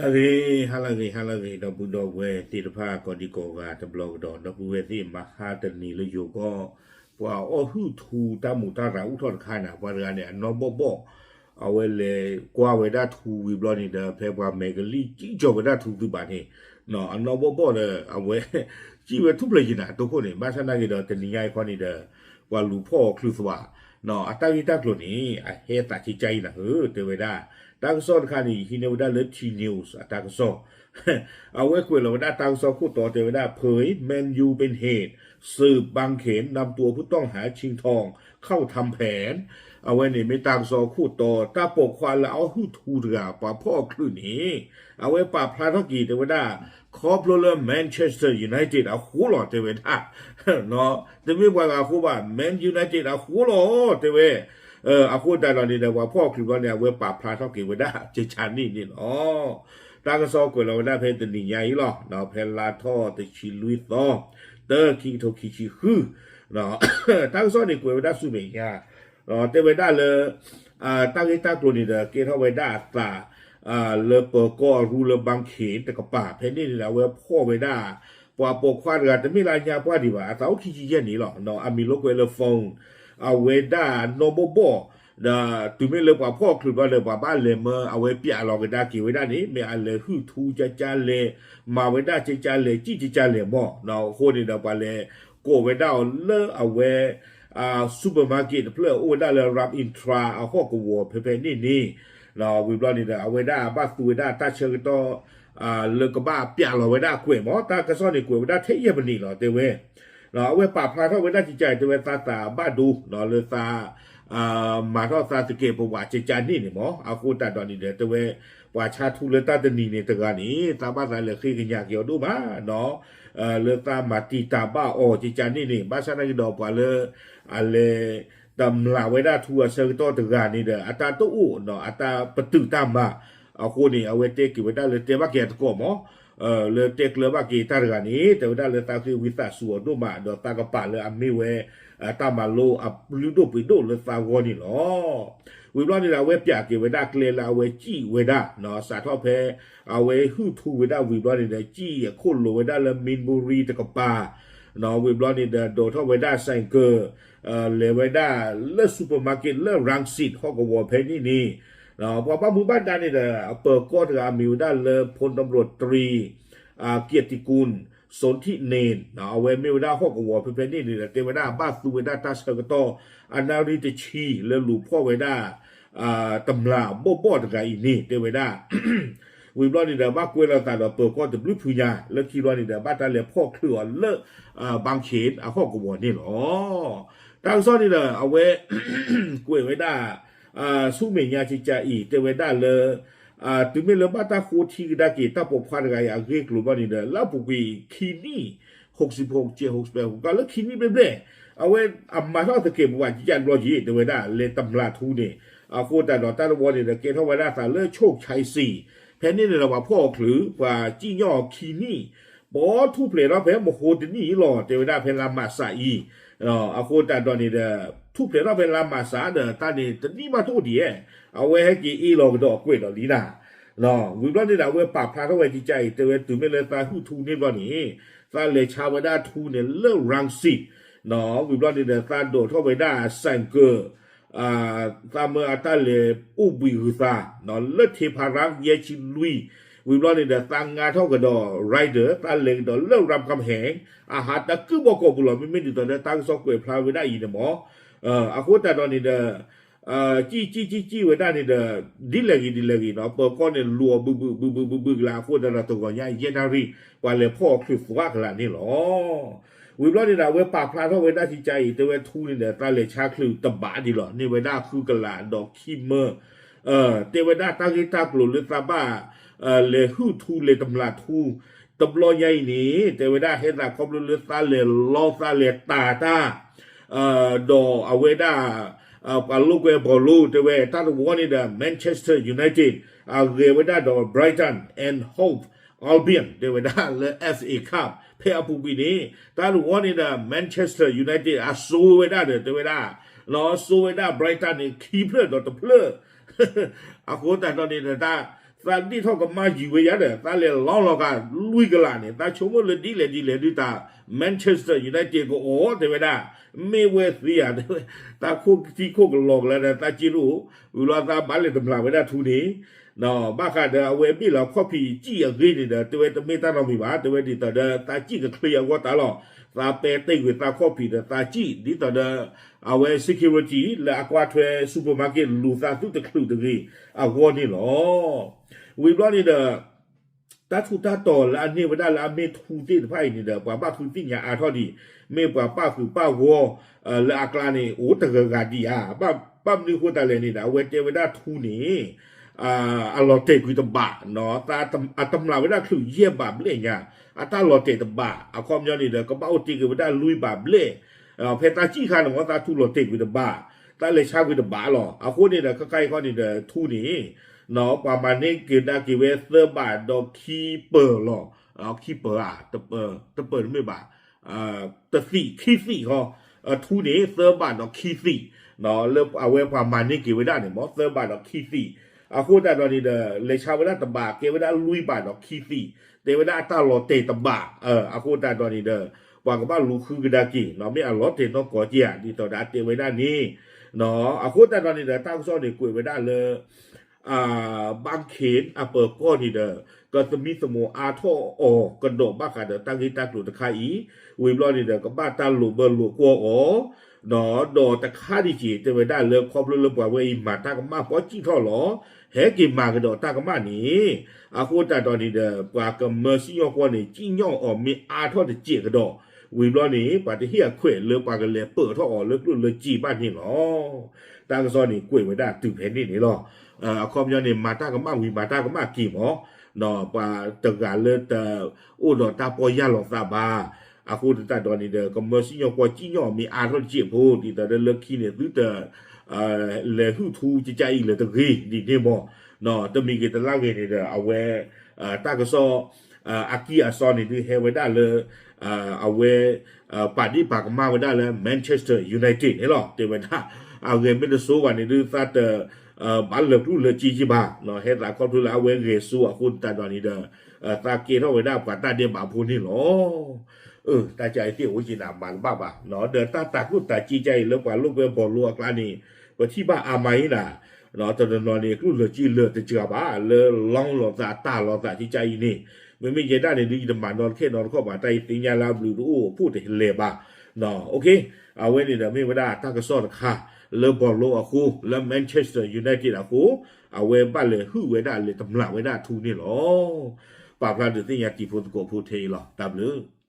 အဂ့ၤ ဟါလၢအဂ့ၤ ဟါလၢအဂ့ၤ ဒီပုၢ်ဒီဝဲၢ်သ့ၣ်တဖၣ် ကိးဒံကိးဂၤတဘျီကဒီး ဒီပုၢ်ဝဲၢ်သ့ၣ်မဟါတနံၤလၢယိၤကီၢ် ပှၤအီၣ်ဟုၣ်ထူတၢ်မူးတၢ်ရၤအိၣ်ထီၣ်တခါန့ၣ် ပှၤတဂၤန့ၣ် အနီၢ်ဘီၣ်ဘီၣ် အဝဲလဲၤကွၢ်ဝဲဒၣ်ထူဝံၤဘျီန့ၣ်ဒီး ဖဲပှၤမဲာ်ကလံၣ်စံၣ်ကၠီၤဝဲဒၣ်ထူသုဘၣ်န့ၣ် အနီၢ်ဘီၣ်ဘီၣ်ဒီး အဝဲ စံၣ်ဝဲထူၣ်ဖျဲးယံၤနၤတိခိၣ်န့ၣ် ဘၣ်ဆၣ်နာ်က့ၤဒီးတနံၤညါအံၤခီန့ၣ်ဒီး ပှၤလူၤဖီၣ်အီၤချုးသွး အတၢ်ဂ့ၢ်တၢ်ကျိၤန့ၣ် အဟဲသးကကါအံၤနၤဧၢ တဲဝဲဒၣ် တၢ်ကစီၣ်တခါန့ၣ် ယဟံးန့ၢ်ဝဲဒၣ်လၢ T News အတၢ်ကစီၣ် အဝဲကွဲးလီၤဝဲဒၣ်တၢ်ကစီၣ်ခိၣ်တီတဲဝဲဒၣ် เผย แมนยูเป็นเหตุ สืบ บางเขน นำตัวผู้ต้องหาชิงทอง เข้าทำแผน အဝဲန့ၣ်မ့ၢ်တၢ်ကစီၣ်ခိၣ်တီ တၢ်ပိာ်ခွါလၢအီၣ်ဟုၣ်ထူတဂၤ ပှၤဖီၣ်အီၤချုးန့ၣ် အဝဲပာ်ဖျါထီၣ်က့ၤတဲဝဲဒၣ် ခီဖျိလၢ Manchester United အဃိလီၤ တဲဝဲဒၣ် တမ့ၢ်ပှၤဂၤအဃိဘၣ် Man United အဃိလီၤ တဲဝဲ အဃိသတးဒီးန့ၣ်ဒီး ပှၤဖီၣ်အီၤချုးဘျီန့ၣ် အဝဲပာ်ဖျါထီၣ်က့ၤဝဲဒၣ် ကကါန့ၣ်န့ၣ်လီၤ. တၢ်ကစီၣ်ကွဲးလီၤဝဲဒၣ်ဖဲတနံၤညါအံၤလီၤ. ဖဲလါထီၣ်တဆံလွံၢ်သီ တၢ ခံကထိခံဆံဃု တၢ်ကစီၣ်န့ၣ်ကွဲးဝဲဒၣ်ဆူမဲာ်ညါ တဲဝဲဒၣ်လၢ တၢ်ဂ့ၢ်တၢ်ကျိၤန့ၣ်ဒီး ကဲထီၣ်ဝဲဒၣ်အသး လၢပၢၤကီၢ်အရူလၢ ဘၣ်ခ့ၣ် တကပၤ ဖဲန့ၣ်န့ၣ်ဒီး အဝဲဖီၣ်ဝဲဒၣ် ပှၤပိာ်ခွါတဂၤတမ့ၢ်လၢအညါပှၢ်ဒံးဘၣ် အသးအိၣ်ခံဆံယဲၢ်နံၣ်လီၤ. အမံၤလိာ်ကွဲလၢ Phone အဝဲဒၣ်နီၢ်ဘီၣ်ဘီၣ် ဒီးတုၤမ့ၢ်လၢပှၤဖီၣ်အီၤချုးဘျီဒီး ပှၤဘၣ်လဲၤမၢအဝဲပၠးလီၤကဒါက့ၤဝဲဒၣ်န့ၣ် မ့ၢ်အလဲၤဟုၣ်ထူကကါလဲၣ် မၤဝဲဒၣ်ကကါလဲၣ် စံၣ်ကကါလဲၣ်မီၢ် အဃိန့ၣ်ဒီး ပှၤလဲၤကိးဝဲဒၣ်အီၤလၢအဝဲ supermarket တဖျၢၣ်အိၣ်ဝဲဒၣ်လၢ Ram Intra အဟီၣ်ကဝီၤဖဲဖဲန့ၣ်န့ၣ် ဝံၤဘျီန့ၣ်ဒီး အဝဲဒၣ်ဘၣ်သူဝဲဒၣ်တၢ်ဆၢကတီၢ် လၢကဘၣ်ပၠးလီၤဝဲဒၣ်အကွဲးမီၢ် တၢ်ကစီၣ်န့ၣ်ကွဲးဝဲဒၣ်ထဲယဲၢ်မံးနံးလီၤ တဲဝဲ အဝဲပာ်ဖျါထီၣ်ဝဲဒၣ်ကကါအံၤ တဲဝဲသးသးဘၣ်ဒိ လၢသး မၤထီၣ်သးသကဲးပဝးကကါန့ၣ်န့ၣ်မီၢ် အဃိသတးဒီးန့ၣ်ဒီး တဲဝဲ ပှၤဆါထူလၢတၢ်တနံၤန့ၣ်တဂၤန့ၣ် သးဘၣ်သးလဲၤဃ့ကညးက့ၤအီၤဒိၣ်မး လၢသးမၤတံာ်တာ်ဘၣ်အီၤကကါန့ၣ်န့ၣ် ဘၣ်ဆၣ်နာ်က့ၤဒီးပှၤလၢ အလဲၤ တမျးဝဲဒၣ်ထူအဆၢကတီၢ်တဂၤန့ၣ်ဒီး အတၢ်တအိၣ် အတၢ်ပတုာ်တၢ်မၤ အဃိန့ၣ် အဝဲတဲက့ၤဝဲဒၣ်လၢတဲဘၣ်က့ၤအသကိးမီၢ် လၢတဲကျၢၤဘၣ်က့ၤတၢ်တဂၤန့ၣ် တဲဝဲဒၣ်လၢသးဃ့ဝံသးစူၤအီၤဒိၣ်မး ဒီးသးကပာ်လၢအမ့ၢ်ဝဲ တၢ်မၤလိအလုၢ်ဒိၣ်ပှ့ၤဒိၣ်လၢသးဂီၢ်န့ၣ်လီၤ. ဝံၤဘျီန့ၣ်ဒီး အဝဲပၠးက့ၤဝဲဒၣ်ကျဲလၢအဝဲစံၣ်ဝဲဒၣ် စးထီၣ်ဖဲ အဝဲဟုၣ်ထူဝဲဒၣ်ဝံၤဘျီန့ၣ်ဒီး စံၣ်အခိၣ်လိၤဝဲဒၣ်လၢ မံဘူရံ တကပၤ ဝံၤဘျီန့ၣ်ဒီး ဒိးထီၣ်ဝဲဒၣ် ဆိုင်ကယ် လဲၤဝဲဒၣ်လၢ supermarket လၢ ရၣ်စံး ဟီၣ်ကဝီၤဖဲန့ၣ်န့ၣ် ပှၤဘၣ်မူဘၣ်ဒါန့ၣ်ဒီး အပၢၤကီၢ်တဂၤအမံၤဝဲဒၣ်လၢ พลตำรวจตรี เกียรติกุล สนธิเนตร အဝဲမ့ၢ်ဝဲဒၣ်ဟီၣ်ကဝီၤဖဲဖဲန့ၣ်န့ၣ်ဒီး တဲဝဲဒၣ်ဘၣ်သူဝဲဒၣ်တၢ်ဆၢကတီၢ် အနၣ်ရံၣ်တဆံလၢလူၤဖီၣ်ဝဲဒၣ် တမျးဘီၣ်ဘီၣ်တဂၤအံၤန့ၣ် တဲဝဲဒၣ် ဝံၤဘျီန့ၣ်ဒီး ဘၣ်ကွဲးလီၤသးဒီးပၢၤကီၢ်တဘျုးဖုညါ လၢခံဘျီန့ၣ်ဒီး ဘၣ်တၢ်လဲၤဖီၣ်ချုးအီၤလၢ ဘၣ်ခ့ၣ် အဟီၣ်ကဝီၤန့ၣ်လီၤ. တၢ်ကစီၣ်န့ၣ်ဒီး အဝဲ ကွဲးဝဲဒၣ် ဆူမဲာ်ညါကကါအံၤ တဲဝဲဒၣ်လၢ တုၤမ့ၢ်လၢဘၣ်တၢ်ဃိထံကဒါက့ၤ တၢ်ပိာ်ခွါတဂၤအံၤအဂ့ၢ်အကျိၤဘျီန့ၣ်ဒီး လၢအပူၤကွံာ်ခံနံၣ် ဟိးစံးဖိးကဲး ဟိးစံးဖိးကဲး လၢခံနံၣ်ဘျဲၣ်ဘျဲၣ် အဝဲအမၤထီၣ်သကဲးပဝးကကါတဘျီက့ၤ တဲဝဲဒၣ်လဲၤတမျးထူန့ၣ် အဃိသတးဒီးတၢ်တဝီန့ၣ်ဒီး ကဲထီၣ်ဝဲဒၣ်သးလၢ โชคชัยสี่ ဖဲန့ၣ်န့ၣ်ဒီး ပှၤဖီၣ်အီၤချုး ပှၤစံၣ်ညီၣ်အီၤခံနံၣ် ဘီထူၣ်ဖျဲးထီၣ်ဖဲမဟိတနံၣ်အံၤလီၤ တဲဝဲဒၣ်ဖဲလါမးစးအံၤ အဃိသတးဒီးန့ၣ်ဒီး ထူၣ်ဖျဲးထီၣ်ဖဲလါမးစးဒီး တၢ်န့ၣ်တနံၣ်မးတအိၣ်ဒံးဧါ အဝဲဟဲက့ၤအ့ၣ်လီၤကဒီးအကွဲးဒီးလံနၤ ဝံၤဘျီန့ၣ်ဒီး အဝဲပာ်ဖျါထီၣ်ဝဲကကါအံၤ တဲဝဲတုၤမ့ၢ်လၢသးဟုၣ်ထူန့ၢ်ဘျီန့ၣ် သးလဲၤဆါဝဲဒၣ်ထူန့ၣ်လၢ ရၣ်စံး ဝံၤဘျီန့ၣ်ဒီး သးဒိးထီၣ်ဝဲဒၣ် ဆိုင်ကယ် သးမၢအတၢ်လဲၤအိၣ်ဘှံးဂုၤသး လၢ เทพารักษ์ แยกชิดลุย ဝံၤဘျီန့ၣ်ဒီး သးငါထီၣ်ကဒီး rider သးလဲၤကဒီးလၢ รามคำแหง အဟးတကုၢ်ဘီကီၢ်ပူၤလီၤ မ့မ့ၢ်ဒ်သိးဒီးတၢ်ကစီၣ်ကွဲးဖျါဝဲဒၣ်အံၤန့ၣ်မီၢ် အဃိသတးဒီးန့ၣ်ဒီး စံၣ်စံၣ်စံၣ်စံၣ်ဝဲဒၣ်န့ၣ်ဒီး ဒ်လဲၣ်ဂ့ၤဒ်လဲၣ်ဂ့ၤနီၤ ပၢၤကီၢ်န့ၣ်လူၤအီၤဘုးဘုးဘုးဘုးဘုးဘုးကလး အဃိသတးဒီးတဂီၤညါယဲၢ်နၣ်ရံၣ် ပှၤလဲၤဖီၣ်အီၤချုးသွးကလးန့ၣ်လီၤ. ဝံၤဘျီန့ၣ်ဒီး အဝဲပာ်ဖျါထီၣ်ဝဲဒၣ်ကကါအံၤ တဲဝဲထူန့ၣ်ဒီး သးလဲၤဆါချုးတဘးဒံးလီၤ န့ၢ်ဝဲဒၣ်ဃုကလးဒီးခံမၢ တဲဝဲဒၣ်တၢ်ဂ့ၢ်တၢ်ကျိၤလၢသးဘၣ် လဲၤဟုၣ်ထူလဲၤတမျးထူ တဘျီညါအံၤန့ၣ် တဲဝဲဒၣ်ဟဲသးခီဖျိလၢသးလဲၤလီသးလဲၤတၢ်တၢ် ဒီးအဝဲဒၣ် ပှၤလိာ်ကွဲဘီလိ တဲဝဲ တၢ်တဝီန့ၣ်ဒီး Manchester United အဂဲၤဝဲဒၣ်ဒီး Brighton and Hove Albion တဲဝဲဒၣ်လၢ FA Cup ဖဲအပူၤကွံာ်န့ၣ် တၢ်တဝီန့ၣ်ဒီး Manchester United အစိဝဲဒၣ်ဒီး တဲဝဲဒၣ် စိဝဲဒၣ် Brighton န့ၣ် ခံဖျၢၣ်ဒီးတဖျၢၣ် အဃိသတးဒီးန့ၣ်ဒီး တၢ် သးဒ့ၣ်ထီၣ်ကမၣ်ယုၤဝဲယၤဒီး သးလဲၤလီလီၤဃာ်လွံၢ်ကလးန့ၣ် သးဆိကမိၣ်လၢဒ်လဲၣ်ဒ်လဲၣ်ဒုးတၢ် Manchester United ကအိၣ်တဲဝဲဒၣ်, မ့ၢ်ဝဲသ့ဧါတဲဝဲ, သးခိၣ်ထံခိၣ်ကလီၤကလါဒီး သးစ့တအိၣ်, ဝံၤလီၤသးဘၣ်လဲၤတမျၢ်ဝဲဒၣ်ထူန့ၣ် ဘၣ်ဃးဒီးအဝဲဘ့ၣ်လီၤခီၣ်ဖံးစံၣ်အဂ့ၢ်န့ၣ်ဒီး တဲဝဲတမ့ၢ်တၢ်နီတမံၤဘၣ်, တဲဝဲဒ်သိးဒီးသးစံၣ်ကချ့အဂီၢ်တၢ်လီၤ, သးပဲတ့ၢ်ကွံာ်သးခီၣ်ဖံးဒီးသးစံၣ် ဒ်သိးဒီး အဝဲ security လၢအကွၢ်ထွဲ supermarket လူၤသးသုတချုးတဂ့ၤအဂီၢ်န့ၣ်လီၤ. ဝံၤဘျီန့ၣ်ဒီး တၢ်ထူးတၢ်တီၤလၢအန့ၢ်ဝဲဒၣ်လၢအမ့ၢ်ထူသ့ၣ်တဖၣ်အံၤန့ၣ်ဒီး ပှၤဘၣ်ဃုသ့ၣ်ညါအါထီၣ်ဒံး, မ့ၢ်ပှၤပၣ်ဃုာ်ပၣ်ဂီၢ် လၢအကျါန့ၣ် အိၣ်တဂၤဂၤဒံးဧါ, ဘၣ်မနုၤအဃိသတးလဲၣ်န့ၣ်ဒီး အဝဲတဲဝဲဒၣ်ထူန့ၣ် အလီၤတဲာ်ကွံာ်တဘး, အတမျၢ်ဝဲဒၣ်ချုးယဲၢ်ဘးဘျဲၣ်ညါ, အတၢ်လီၤတဲာ်တဘး, အခီပညီန့ၣ်ဒီး ကဘၣ်အိၣ်တ့ၢ်က့ၤဝဲဒၣ်လွံၢ်ဘးဘျဲၣ်, ဖဲတၢ်စံၣ်ခါန့ၣ်မ့ၢ်သးထူလီၤတဲာ်ကွံာ်တဘး, တၢ်လဲၤဆါကွံာ်တဘးလီၤ. အဃိန့ၣ်ဒီး ခဲခါအံၤခီန့ၣ်ဒီး ထူန့ၣ် ပှၤမၤန့ၢ်က့ၤဒၣ်က့ၤဝဲသၢဘးဒီးခံပၢၤလီၤ, ခံပၢၤဧါ, တပၢၤတမ့ၢ်ဘၣ် တသံးခံသံးဃီ, ထူန့ၣ်သၢဘးဒီးခံသံး, လၢအဝဲပှၤမၤန့ၢ်က့ၤဝဲဒၣ်န့ၣ်မ့ၢ်သၢဘးဒီးခံသံး, အဃိသတးဒီးန့ၣ်ဒီး လဲၤဆါဝဲဒၣ်တဘး ကဲဝဲဒၣ်လွံၢ်ဘးဒီးခံသံး, တဲဝဲဒၣ်အတၢ်လီၤတဲာ်တဘး, အဃိသတးဒီးန့ၣ်ဒီး ပှၤကဘၣ်လူၤဃုကဒါက့ၤ မ့ၢ်အလီၤတဲာ်နီၢ်ကီၢ်က့ဧါ ဒ်သိးဒီးအတဲဝဲဒၣ်န့ၣ်, အဃိသတးဒီးန့ၣ်ဒီး တၢ်ကစီၣ်န့ၣ်ကွဲးဝဲဒၣ်လၢ ဘၣ်ခ့ၣ်အပၢၤကီၢ်န့ၣ်ဒီး ကသမံသမိးအါထီၣ်အီၤကဒီးဘၣ်ဃးဒီးတၢ်ဂ့ၢ်တၢ်ကျိၤတခါအံၤ, ဝံၤဘျီန့ၣ်ဒီး ကဘၣ်တၢ်လိာ်ဘၢလိာ်ကွီၢ်အီၤ, ဒီးတခါဒံးက့ၤ တဲဝဲဒၣ်လၢခီဖျိလၢပှၤဝဲအံၤမၤတၢ်ကမၣ်ပီစံၣ်ထီၣ်လီၤ, ဟဲက့ၤမၤကဒီးတၢ်ကမၣ်န့ၣ်, အဃိသတးဒီးန့ၣ်ဒီး ပှၤကမၢစံၣ်ညီၣ်ကွီၢ်န့ၣ် စံၣ်ညီၣ်အီၤမ့ၢ်အါထီၣ်တစဲးကဒီး, ဝံၤဘျီန့ၣ် ပှၤတဟ့ၣ်အခွဲးလၢပှၤကလဲၤပၢၢ်ထီၣ်အီၤလၢကျိၣ်လၢစ့ဘၣ်န့ၣ်လီၤ. တၢ်ကစီၣ်န့ၣ်ကွဲးဝဲဒၣ်တုၤဖဲန့ၣ်န့ၣ်လီၤ. အခီပညီန့ၣ် မၤတၢ်ကမၣ်ဝံၤမၤတၢ်ကမၣ်က့ၤမး, ပှၤတဂၤလၢတအိၣ်ဒီးတၢ်ပီၢ်ယၢ်လီၤသးဘၣ်, အဃိသတးဒီးန့ၣ်ဒီး ကမၢစံၣ်ညီၣ်ကွီၢ်စံၣ်ညီၣ်အီၤမ့ၢ်အါထီၣ်တစဲးဖိ ဒ်သိးဒီးလၢခံန့ၣ်သုတ လဲၤဟုၣ်ထူကကါအံၤလၢတဂ့ၤဒ်န့ၣ်မး, တမံၤဂ့ၤတလါဂ့ၤန့ၣ်ဒီး အဝဲ တၢ်ကစီၣ် အကံၢ်အစီန့ၣ်ဒုးဟဲဝဲဒၣ်လၢ အဝဲ ပာ်ဒ့ၣ်ပာ်ကမၣ်ဝဲဒၣ်လၢ Manchester United န့ၣ်လီၤ. တဲဝဲဒၣ် အဂဲၤမ့ၢ်တဆိဘၣ်န့ၣ်ဒုး သးတ ဘၣ်လၢာ်ကျူၣ်လၢာ်စ့က့ဘၣ်, ဟဲသးခီဖျိလၢအဝဲဂဲၤစိအဃိသတးဒီးန့ၣ်ဒီး သးကဲထီၣ်ဝဲဒၣ်ပှၤတၢ်ဒဲးဘးဖိန့ၣ်လီၤ. အၢ တၢ်ကါအံၤသ့ၣ်အိၣ်က့နၤမၤတဘၣ်ဘၣ်, ဒီးတၢ်တၤကျိၣ်တၤစ့ကါအံၤလၢပှၤလိာ်ကွဲဘီၣ်လိအကျါန့ၣ် ပထံၣ်ဘၣ်အါမးအံၤနၤ, တနီၤနီၤန့ၣ် ကျိၣ်လၢာ်စ့လၢာ်တစှၤဘၣ် လၢလီလီၤသးတၢ်လီၤသးကကါအံၤန့ၣ်, မ့မ့ၢ်ယဲဒၣ်န့ၣ်ဒုး ယတမၤနီတခဲနီတခီၣ်ဘၣ် တၢ်အံၤသ့ၣ်ညါလၢအဘျုးတအိၣ်အဖှိၣ်တလဲၤဘၣ်, အဝဲန့ၣ်ဒီးမ့ၢ်ဝဲဒၣ်တၢ်ကစီၣ်တခါ လၢဘီၣ်လိအဃိ လၢ Manchester United အဃိ အဝဲဘၣ်လဲၤဟုၣ်ဝဲဒၣ်လဲၤတမျၢ်ဝဲဒၣ်ထူန့ၣ်လီၤ. ပာ်ဖျါဒုးသ့ၣ်ညါတံၤဖိသကိးဖိထဲအံၤလီၤ. တၢ်ဘျုး